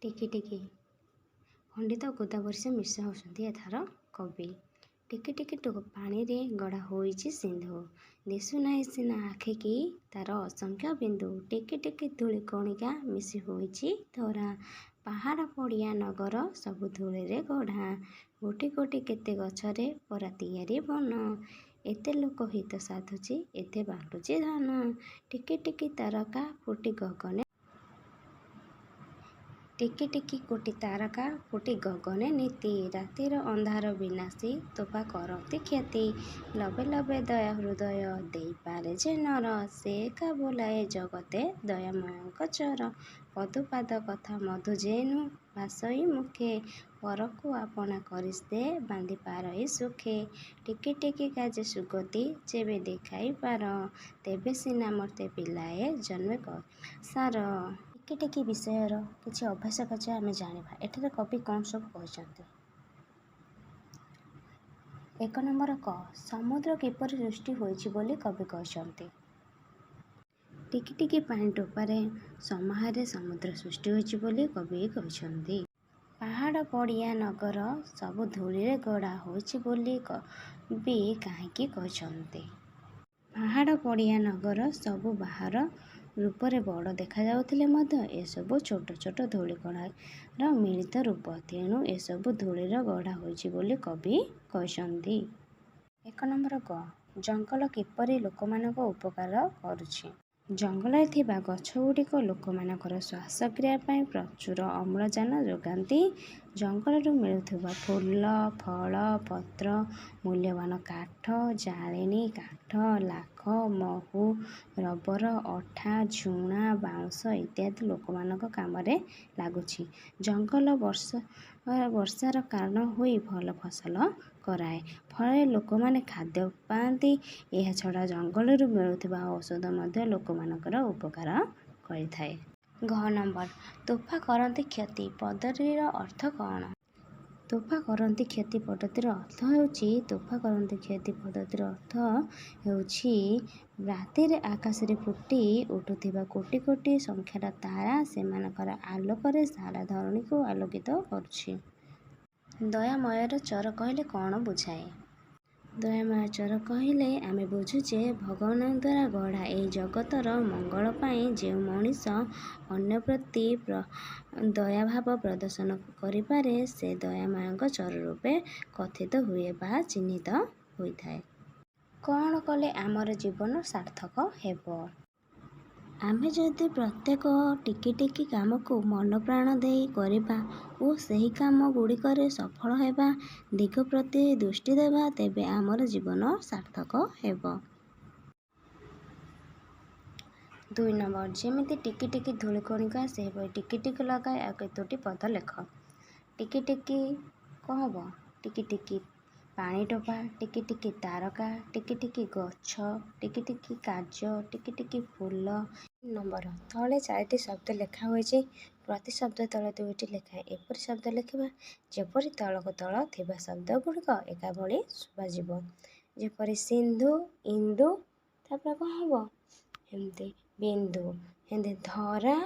ଟିକି ଟିକି। ପଣ୍ଡିତ ଗୋଦାବରୀଶ ମିଶ୍ର ହେଉଛନ୍ତି ଏହାର କବି। ଟିକି ଟିକି ପାଣିରେ ଗଢ଼ା ହୋଇଛି ସିନ୍ଧୁ, ଦିଶୁନାହିଁ ସିନା ଆଖିକି ତାର ଅସଂଖ୍ୟ ବିନ୍ଦୁ। ଟିକି ଟିକି ଧୂଳି କଣିକା ମିଶି ହୋଇଛି ଧରା, ପାହାଡ଼ ପଡ଼ିଆ ନଗର ସବୁ ଧୂଳିରେ ଗଢ଼ା। ଗୋଟି ଗୋଟି କେତେ ଗଛରେ ପରା ତିଆରି ବନ, ଏତେ ଲୋକ ହିତ ସାଧୁଛି, ଏତେ ବାଣ୍ଟୁଛି ଧନ। ଟିକି ଟିକି ତାରକା ଫୁଟି ଗଗନେ, ଟିକି ଟିକି କୋଟି ତାରକା ଫୁଟି ଗଗନେ ନିତି, ରାତିର ଅନ୍ଧାର ବିନାଶି ତୋଫା କରନ୍ତି କ୍ଷତି। ଲବେ ଲବେ ଦୟା ହୃଦୟ ଦେଇପାରେ ଯେ ନର, ସେ ଏକା ବୋଲାଏ ଜଗତେ ଦୟାମୟଙ୍କ ଚର। ପଦୁପାଦ କଥା ମଧୁ ଯେହ୍ନୁ ଭାଷଇ ମୁଖେ, ପରକୁ ଆପଣା କରି ସେ ବାନ୍ଧି ପାରଇ ସୁଖେ। ଟିକି ଟିକି କାର୍ଯ୍ୟେ ସୁଗତି ଯେବେ ଦେଖାଇ ପାର, ତେବେ ସିନା ମର୍ତ୍ତ୍ୟେ ପିଲାଏ ଜନ୍ମେ କରିବା ସାର। ଟିକି ଟିକି ବିଷୟର କିଛି ଅଭ୍ୟାସ କାର୍ଯ୍ୟ ଆମେ ଜାଣିବା। ଏଠାରେ କବି କ'ଣ ସବୁ କହିଛନ୍ତି? 1 ନମ୍ବର କ, ସମୁଦ୍ର କିପରି ସୃଷ୍ଟି ହୋଇଛି ବୋଲି କବି କହିଛନ୍ତି? ଟିକି ଟିକି ପାଣି ଟୋପାରେ ସମାହାରରେ ସମୁଦ୍ର ସୃଷ୍ଟି ହୋଇଛି ବୋଲି କବି କହିଛନ୍ତି। ପାହାଡ଼ ପଡ଼ିଆ ନଗର ସବୁ ଧୂଳିରେ ଗଢ଼ା ହୋଇଛି ବୋଲି କବି କାହିଁକି କହିଛନ୍ତି? ପାହାଡ଼ ପଡ଼ିଆ ନଗର ସବୁ ବାହାର ରୂପରେ ବଡ଼ ଦେଖାଯାଉଥିଲେ ମଧ୍ୟ ଏସବୁ ଛୋଟ ଛୋଟ ଧୂଳିକଣାର ମିଳିତ ରୂପ, ତେଣୁ ଏସବୁ ଧୂଳିରେ ଗଢ଼ା ହୋଇଛି ବୋଲି କବି କହିଛନ୍ତି। 1 ନମ୍ବର ଗ, ଜଙ୍ଗଲ କିପରି ଲୋକମାନଙ୍କ ଉପକାର କରୁଛି? ଜଙ୍ଗଲରେ ଥିବା ଗଛଗୁଡ଼ିକ ଲୋକମାନଙ୍କର ଶ୍ୱାସକ୍ରିୟା ପାଇଁ ପ୍ରଚୁର ଅମ୍ଳଜାନ ଯୋଗାନ୍ତି। ଜଙ୍ଗଲରୁ ମିଳୁଥିବା ଫୁଲ, ଫଳ, ପତ୍ର, ମୂଲ୍ୟବାନ କାଠ, ଜାଳେଣି କାଠ, ଲାଖ, ମହୁ, ରବର, ଅଠା, ଝୁଣା, ବାଉଁଶ ଇତ୍ୟାଦି ଲୋକମାନଙ୍କ କାମରେ ଲାଗୁଛି। ଜଙ୍ଗଲ ବର୍ଷାର କାରଣ ହୋଇ ଭଲ ଫସଲ କରାଏ, ଫଳରେ ଲୋକମାନେ ଖାଦ୍ୟ ପାଆନ୍ତି। ଏହାଛଡ଼ା ଜଙ୍ଗଲରୁ ମିଳୁଥିବା ଔଷଧ ମଧ୍ୟ ଲୋକମାନଙ୍କର ଉପକାର କରିଥାଏ। ଘ ନମ୍ବର, ତୋଫା କରନ୍ତି କ୍ଷତି ପଦଟିର ଅର୍ଥ କ'ଣ? ତୋଫା କରନ୍ତି କ୍ଷତି ପଦଟିର ଅର୍ଥ ହେଉଛି, ତୋଫା କରନ୍ତି କ୍ଷତି ପଦଟିର ଅର୍ଥ ହେଉଛି, ରାତିରେ ଆକାଶରେ ଫୁଟି ଉଠୁଥିବା କୋଟି କୋଟି ସଂଖ୍ୟାର ତାରା ସେମାନଙ୍କର ଆଲୋକରେ ସାରା ଧରଣୀକୁ ଆଲୋକିତ କରୁଛି। ଦୟାମୟର ଚର କହିଲେ କ'ଣ ବୁଝାଏ? ଦୟାମୟ ଚର କହିଲେ ଆମେ ବୁଝୁ ଯେ ଭଗବାନଙ୍କ ଦ୍ୱାରା ଗଢ଼ା ଏହି ଜଗତର ମଙ୍ଗଳ ପାଇଁ ଯେଉଁ ମଣିଷ ଅନ୍ୟ ପ୍ରତି ଦୟାଭାବ ପ୍ରଦର୍ଶନ କରିପାରେ, ସେ ଦୟାମୟଙ୍କ ଚର ରୂପେ କଥିତ ହୁଏ ବା ଚିହ୍ନିତ ହୋଇଥାଏ। କ'ଣ କଲେ ଆମର ଜୀବନ ସାର୍ଥକ ହେବ? ଆମେ ଯଦି ପ୍ରତ୍ୟେକ ଟିକି ଟିକି କାମକୁ ମନପ୍ରାଣ ଦେଇ କରିବା ଓ ସେହି କାମ ଗୁଡ଼ିକରେ ସଫଳ ହେବା ଦିଗ ପ୍ରତି ଦୃଷ୍ଟି ଦେବା, ତେବେ ଆମର ଜୀବନ ସାର୍ଥକ ହେବ। 2 ନମ୍ବର, ଯେମିତି ଟିକି ଟିକି ଧୂଳି କଣିକା ସେହିପରି ଟିକି ଟିକି ଲଗାଇ ଆଉ କେତୋଟି ପଦ ଲେଖ। ଟିକି ଟିକି କ'ଣ ହେବ? ଟିକି ଟିକି ପାଣି ଟୋପା, ଟିକି ଟିକି ତାରକା, ଟିକି ଟିକି ଗଛ, ଟିକି ଟିକି କାର୍ଯ୍ୟ, ଟିକି ଟିକି ଫୁଲ। 3 ନମ୍ବର, ତଳେ 4ଟି ଶବ୍ଦ ଲେଖା ହୋଇଛି। ପ୍ରତି ଶବ୍ଦ ତଳେ 2ଟି ଲେଖାଏଁ ଏପରି ଶବ୍ଦ ଲେଖିବା ଯେପରି ତଳକୁ ତଳ ଥିବା ଶବ୍ଦ ଗୁଡ଼ିକ ଏକା ଭଳି ଶୁଭାଯିବ। ଯେପରି ସିନ୍ଧୁ, ଇନ୍ଦୁ, ତାପରେ କ'ଣ ହେବ? ଏମିତି ବିନ୍ଦୁ। ଏମିତି ଧରା,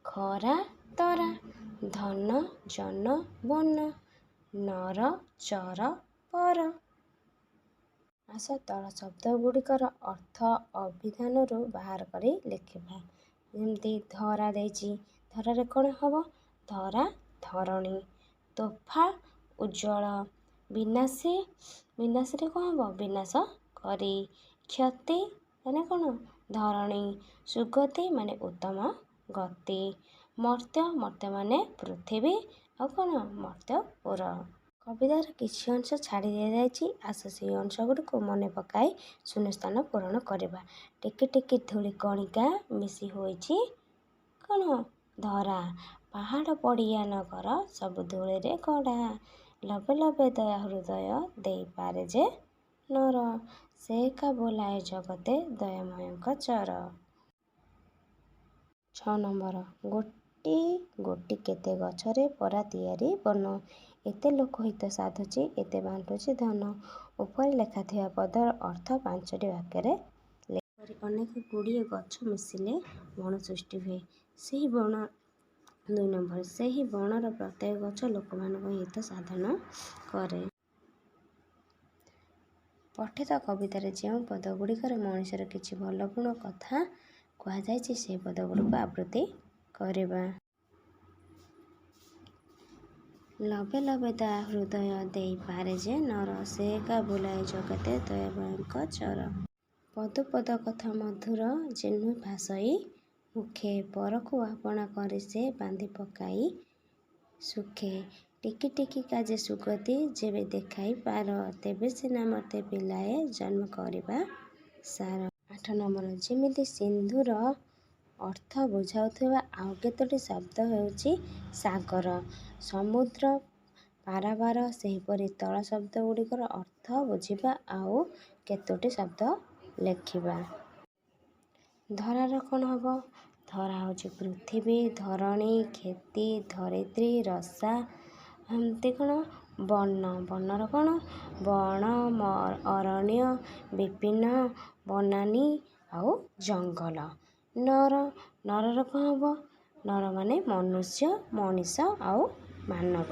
ଖରା, ତରା, ଧନ, ଜନ, ବନ, ନର, ଚର, ପର। ଆସ ତଳ ଶବ୍ଦ ଗୁଡ଼ିକର ଅର୍ଥ ଅଭିଧାନରୁ ବାହାର କରି ଲେଖିବା। ଯେମିତି ଧରା ଦେଇଛି, ଧରାରେ କ'ଣ ହେବ? ଧରା ଧରଣୀ, ତୋଫା ଉଜ୍ଜଳ, ବିନାଶୀ, ବିନାଶୀରେ କ'ଣ ହେବ? ବିନାଶ କରି, କ୍ଷତି ମାନେ କ'ଣ? ଧରଣୀ, ସୁଗତି ମାନେ ଉତ୍ତମ ଗତି, ମର୍ତ୍ତ୍ୟ, ମର୍ତ୍ତ୍ୟ ମାନେ ପୃଥିବୀ, ଆଉ କ'ଣ? ମର୍ତ୍ତ୍ୟପୁର। କବିତାର କିଛି ଅଂଶ ଛାଡ଼ି ଦିଆଯାଇଛି। ଆସ ସେହି ଅଂଶ ଗୁଡ଼ିକୁ ମନେ ପକାଇ ଶୂନ୍ୟସ୍ଥାନ ପୂରଣ କରିବା। ଟିକି ଟିକି ଧୂଳି କଣିକା ମିଶି ହୋଇଛି କ'ଣ? ଧରା। ପାହାଡ଼ ପଡ଼ିଆ ନଗର ସବୁ ଧୂଳିରେ ଗଢ଼ା, ଲବେ ଲବେ ଦୟା ହୃଦୟ ଦେଇପାରେ ଯେ ନର, ସେ ଏକା ବୋଲାଏ ଜଗତେ ଦୟାମୟଙ୍କ ଚର। 6 ନମ୍ବର, ଗୋଟି ଗୋଟି କେତେ ଗଛରେ ପରା ତିଆରି ବନ, ଏତେ ଲୋକ ହିତ ସାଧୁଛି, ଏତେ ବାଣ୍ଟୁଛି ଧନ। ଉପରେ ଲେଖାଥିବା ପଦର ଅର୍ଥ 5ଟି ବାକ୍ୟରେ ଲେଖ। ଅନେକ ଗୁଡ଼ିଏ ଗଛ ମିଶିଲେ ବଣ ସୃଷ୍ଟି ହୁଏ। ସେହି ବଣ 2 ନମ୍ବର, ସେହି ବଣର ପ୍ରତ୍ୟେକ ଗଛ ଲୋକମାନଙ୍କ ହିତ ସାଧନ କରେ। ପଠିତ କବିତାରେ ଯେଉଁ ପଦଗୁଡ଼ିକରେ ମଣିଷର କିଛି ଭଲ ଗୁଣ କଥା କୁହାଯାଇଛି, ସେହି ପଦଗୁଡ଼ିକୁ ଆବୃତ୍ତି କରିବା। ଲବେ ଲବେ ତା ହୃଦୟ ଦେଇପାରେ ଯେ ନର, ସେ ଏକା ବୁଲାଏ ଜଗତେ ଦୟାମୟଙ୍କ ଚର। ପଦୁ ପଦ କଥା ମଧୁର ଯେହ୍ନୁ ଭାଷଇ ମୁଖେ, ପରକୁ ଆପଣା କରି ସେ ବାନ୍ଧି ପକାଇ ସୁଖେ। ଟିକି ଟିକି କାଜେ ସୁଗତି ଯେବେ ଦେଖାଇ ପାର, ତେବେ ସିନା ମର୍ତ୍ତ୍ୟେ ପିଲାଏ ଜନ୍ମ କରିବା ସାର। 8 ନମ୍ବର, ଯେମିତି ସିନ୍ଧୁର ଅର୍ଥ ବୁଝାଉଥିବା ଆଉ କେତୋଟି ଶବ୍ଦ ହେଉଛି ସାଗର, ସମୁଦ୍ର, ପାରାବାର। ସେହିପରି ତଳ ଶବ୍ଦଗୁଡ଼ିକର ଅର୍ଥ ବୁଝିବା ଆଉ କେତୋଟି ଶବ୍ଦ ଲେଖିବା। ଧରାର କ'ଣ ହେବ? ଧରା ହେଉଛି ପୃଥିବୀ, ଧରଣୀ, କ୍ଷେତି, ଧରିତ୍ରୀ, ରସା। ଏମିତି କ'ଣ? ବନ। ବନର କ'ଣ? ବଣ, ଅରଣ୍ୟ, ବିପିନ, ବନାନୀ ଆଉ ଜଙ୍ଗଲ। ନର। ନରର କ'ଣ ହେବ? ନର ମାନେ ମନୁଷ୍ୟ, ମଣିଷ ଆଉ ମାନବ।